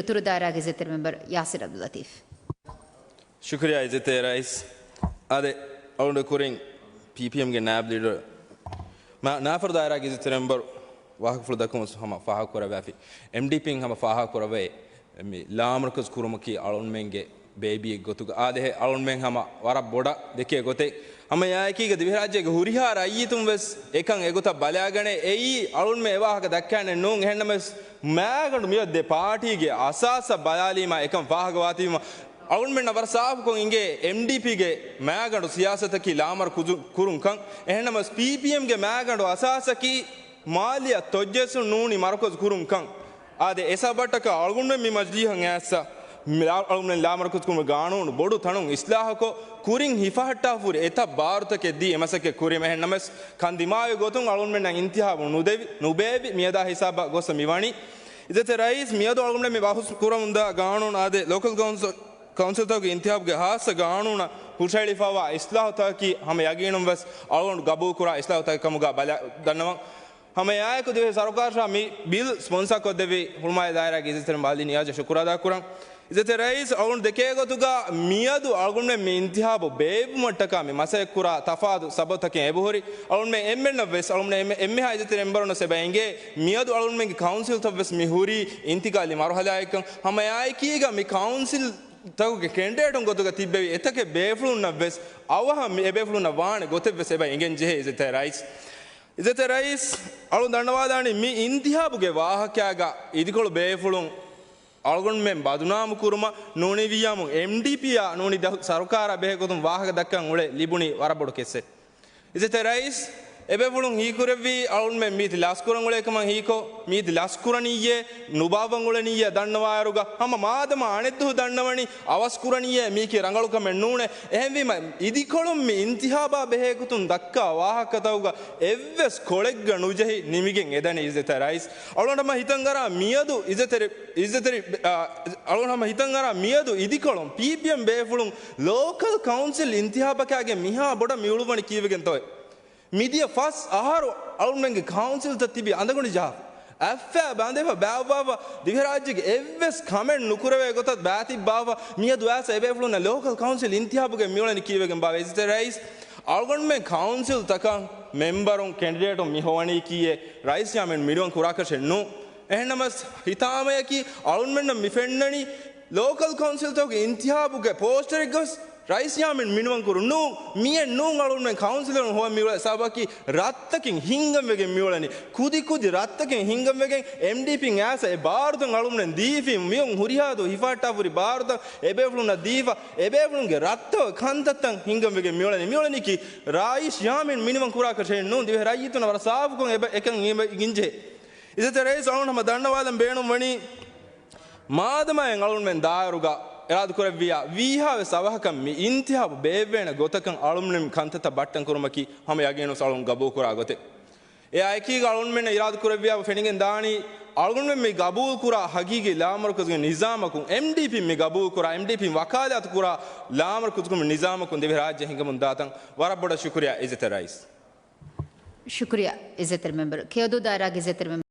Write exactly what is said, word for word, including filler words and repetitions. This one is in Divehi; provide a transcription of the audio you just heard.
އުތުރު ދާއިރާގެ އިއްޒަތްތެރި މެމްބަރު ޔާސިރު އަބްދުލް ލަތީފް. ޝުކުރިއްޔާ އިއްޒަތްތެރި ރައީސް. އާދެ، އަޅުގަނޑު ކުރިން ޕީޕީއެމްގެ ނާއިބް ލީޑަރު، މާ-، ނާފަރު ދާއިރާގެ އިއްޒަތްތެރި މެމްބަރު ވާހަކަފުޅު ދައްކަމުން ހަމަ ފާހަގަކުރައްވާފި. އެމްޑީޕީން ހަމަ ފާހަގަކުރައްވައޭ، މި ލާމަރުކަޒު ކުރުމަކީ އަޅުންމެންގެ ބޭބީއެއް ގޮތުގަ އާދެހޭ، އަޅުންމެން ހަމަ ވަރަށް ބޮޑަށް ދެކޭ ގޮތެއް. ހަމަ އެއާއެކީގަ ދިވެހިރާއްޖޭގެ ހުރިހާ ރައްޔިތުން ވެސް އެކަން އެގޮތަށް ބަލާގަނޭ. އެއީ އަޅުންމެ އެވާހަކަ ދައްކާނެ ނޫން. އެހެންނަމަވެސް މާގަނޑު މިއޮތް ދެ ޕާޓީގެ އަސާސަށް ބަލާލީމާ އެކަން ފާހަގަވާތީމަ، އަޅުންމެންނަށް ވަރަށް ސާފުކޮށް އިނގޭ އެމްޑީޕީގެ މާގަނޑު ސިޔާސަތަކީ ލާމަރު ކުޒު-، ކުރުންކަން. އެހެންނަމަވެސް ޕީޕީއެމްގެ މާގަނޑު އަސާސަކީ މާލިޔާ ތޮއްޖެސުން ނޫނީ މަރުކަޒު ކުރުންކަން. އާދެ، އެ ސަބަބަށްޓަކާ އަޅުގަނޑުމެން މި މަޖިލީހަށް އައިސް މި އަޅުގަނޑުމެން ލާމަރުކަޒު ކުރުމުގެ ގާނޫނު ބޮޑު ތަނުން އިސްލާހުކޮށް، ކުރިން ހިފަހައްޓާފަ ހުރި އެތައް ބާރުތަކެއް ދީ އެމަސައްކަތް ކުރީމަ. އެހެންނަމަވެސް ކަން ދިމާވި ގޮތުން އަޅުގަނޑުމެންނަށް އިންތިހާބު ނުދެވި، ނުބޭއްވި މިއަދާ ހިސާބަށް ގޮއްސަ މިވަނީ. އިއްޒަތްތެރި ރައީސް، މިއަދު އަޅުގަނޑުމެން މި ބަހުސް ކުރަމުންދާ ގާނޫނު އާދެ، ލޯކަލް ކައުންސިލް، ކައުންސިލްތަކުގެ އިންތިހާބުގެ ހާއްސަ ގާނޫނަށް ހުށަހެޅިފައިވާ އިސްލާހުތަކަކީ ހަމަ ޔަގީނުން ވެސް އަޅުގަނޑު ގަބޫލުކުރާ އިސްލާހުތަކެއް ކަމުގަ ބަލަ-، ދަންނަވަން. ހަމަ އެއާއެކު ދިވެހި ސަރުކާރަށާ މި ބިލް ސްޕޮންސާ ކޮށްދެއްވި ހުޅުމާލެ ދާއިރާގެ އިއްޒަތްތެރި މާލީ ނިޔާޒަށް ޝުކުރު އަދާކުރަން. އިއްޒަތްތެރި ރައީސް، އަޅުގަނޑު ދެކޭ ގޮތުގަ މިއަދު އަޅުގަނޑުމެން މި އިންތިހާބު ބޭއްވުމަށްޓަކާ މި މަސައްކަތްކުރާ ތަފާތު ސަބަބުތަކެއް އެބަހުރި. އަޅުގަނޑުމެން އެންމެންނަށް ވެސް، އަޅުގަނޑުމެން އެންމެ-، އެންމެހާ އިއްޒަތްތެރި މެމްބަރުންނަށް އެބަ އެނގޭ، މިއަދު އަޅުގަނޑުމެންގެ ކައުންސިލްތައް ވެސް މި ހުރީ އިންތިގާލީ މަރުހަލާއެއްކަން. ހަމަ އެއާއެކީގަ މި ކައުންސިލް ތަކުގެ ކެންޑިޑޭޓުން ގޮތުގަ ތިއްބެވި އެތަކެއް ބޭފުޅުންނަށް ވެސް އަވަހަށް މި އެބޭފުޅުންނަށް ވާނެ ގޮތެއް ވެސް އެބަ އެނގެން ޖެހޭ އިއްޒަތްތެރި ރައީސް. އިއްޒަތްތެރި ރައީސް، އަޅުން ދަންނަވާލާނީ މި އިންތިހާބުގެ ވާހަކައިގަ އިދިކޮޅު ބޭފުޅުން އަޅުގަނޑުމެން ބަދުނާމު ކުރުމަށް ނޫނީވިއްޔާމު އެމްޑީޕީއާ ނޫނީ ދަ-، ސަރުކާރާ ބެހޭ ގޮތުން ވާހަކަ ދައްކަން އުޅެ ލިބުނީ ވަރަށް ބޮޑު ކެއްސެއް. އިއްޒަތްތެރި ރައީސް، އެބޭފުޅުން ހީކުރެއްވީ އަޅުންމެން މީތި ލަސްކުރަން އުޅޭ ކަމަށް ހީކޮށް، މީތި ލަސްކުރަނިއްޔޭ، ނުބާއްވަން އުޅެނިއްޔޭ ދަންނަވާއިރުގަ، ހަމަ މާދަމާ އަނެއްދުވަހު ދަންނަވަނީ އަވަސްކުރަނިއްޔޭ، މީކީ ރަނގަޅު ކަމެއް ނޫނޭ. އެހެންވީމަ، އިދިކޮޅުން މި އިންތިހާބާ ބެހޭގޮތުން ދައްކާ ވާހަކަތަކުގަ އެއްވެސް ކޮޅެއްގަ ނުޖެހި ނިމިގެން އެދަނީ އިއްޒަތްތެރި ރައީސް. އަޅުގަނޑު ހަމަ ހިތަށް އަރާ މިއަދު އިއްޒަތްތެރި، އިއްޒަތްތެރި، އާ، އަޅުގަނޑު ހަމަ ހިތަށް އަރާ މިއަދު އިދިކޮޅުން ޕީޕީއެމް ބޭފުޅުން ލޯކަލް ކައުންސިލް އިންތިހާބަކާގެ މިހާ ބޮޑަށް މި އުޅުއްވަނީ ކީއްވެގެންތޯއޭ؟ މިދިޔަ ފަސް އަހަރު އަޅުގަނޑުމެންގެ ކައުންސިލްތައް ތިބި އަނދަގުނޑި ޖަހާފަ، އަތްފައި ބަނދެފަ ބާއްވާފަ، ދިވެހިރާއްޖޭގެ އެއްވެސް ކަމެއް ނުކުރެވޭ ގޮތަށް ބާތިއްބާފަ، މިއަދު އައިސް އެބޭފުޅުންނަށް ލޯކަލް ކައުންސިލް އިންތިހާބުގަ މިއުޅެނީ ކީއްވެގެންބާވަ؟ އިއްޒަތްތެރި ރައީސް، އަޅުގަނޑުމެން ކައުންސިލްތަކަށް މެމްބަރުން ކެންޑިޑޭޓުން މިހޮވަނީކީއެއް ރައީސް ޔާމީން މިނިވަން ކުރާކަށެއް ނޫން. އެހެންނަމަވެސް ހިތާމަޔަކީ އަޅުންމެންނަށް މި ފެންނަނީ ލޯކަލް ކައުންސިލްތަކުގެ އިންތިހާބުގެ ޕޯސްޓަރެއްގަވެސް ރައީސް ޔާމީން މިނިވަން ކުރުން ނޫން. މިއެއް ނޫން އަޅުންމެން ކައުންސިލަރުން ހޮވަން މިއުޅޭ ސަބަބަކީ ރަށްތަކެއް ހިންގަން ވެގެން މިއުޅެނީ. ކުދި ކުދި ރަށްތަކެއް ހިންގަން ވެގެން އެމްޑީޕީން އައިސް އެ ބާރުތައް އަޅުންމެން ދީފީމު މިއޮން ހުރިހާ ދުވަހު ހިފަހައްޓާފަ ހުރި ބާރުތައް އެބޭފުޅުންނަށް ދީފަ އެބޭފުޅުންގެ ރަށްތަކުގެ ކަންތައްތައް ހިންގަން ވެގެން މިއުޅެނީ. މިއުޅެނީކީ ރައީސް ޔާމީން މިނިވަން ކުރާކަށެއް ނޫން. ދިވެހި ރައްޔިތުންނަށް ވަރަށް ސާފުކޮށް އެބަ-، އެކަން އިނގި-، އިނގިންޖެހޭ. އިއްޒަތްތެރި ރައީސް އަޅުން ހަމަ ދަންނަވާލަން ބޭނުން ވަނީ، މާދަމާ އެން އަޅުންމެން ދާއިރުގަ އިރާދަކުރެއްވިއްޔާ ވީހާވެސް އަވަހަކަށް މި އިންތިހާބު ބޭއްވޭނެ ގޮތަކަށް އަޅުންމެން ކަންތައްތައް ބައްޓަން ކުރުމަކީ ހަމަ ޔަގީނުވެސް އަޅުން ގަބޫލުކުރާ ގޮތެއް. އެއާއެކީގަ އަޅުންމެންނަށް އިރާދަކުރެއްވިއްޔާ ފެނިގެން ދާނީ އަޅުންމެން މި ގަބޫލުކުރާ ހަގީގީ ލާމަރުކަޒުގެ ނިޒާމަކުން، އެމްޑީޕީން މި ގަބޫލުކުރާ، އެމްޑީޕީން ވަކާލާތުކުރާ ލާމަރުކަޒުގެ ނިޒާމަކުން ދިވެހިރާއްޖެ ހިނގަމުން ދާތަން. ވަރަށް ބޮޑަށް ޝުކުރިއްޔާ އިއްޒަތްތެރި ރައީސް. ޝުކުރިއްޔާ އިއްޒަތްތެރި މެމްބަރު. ކެޔޮދޫ ދާއިރާގެ އިއްޒަތްތެރި މެމްބަރު.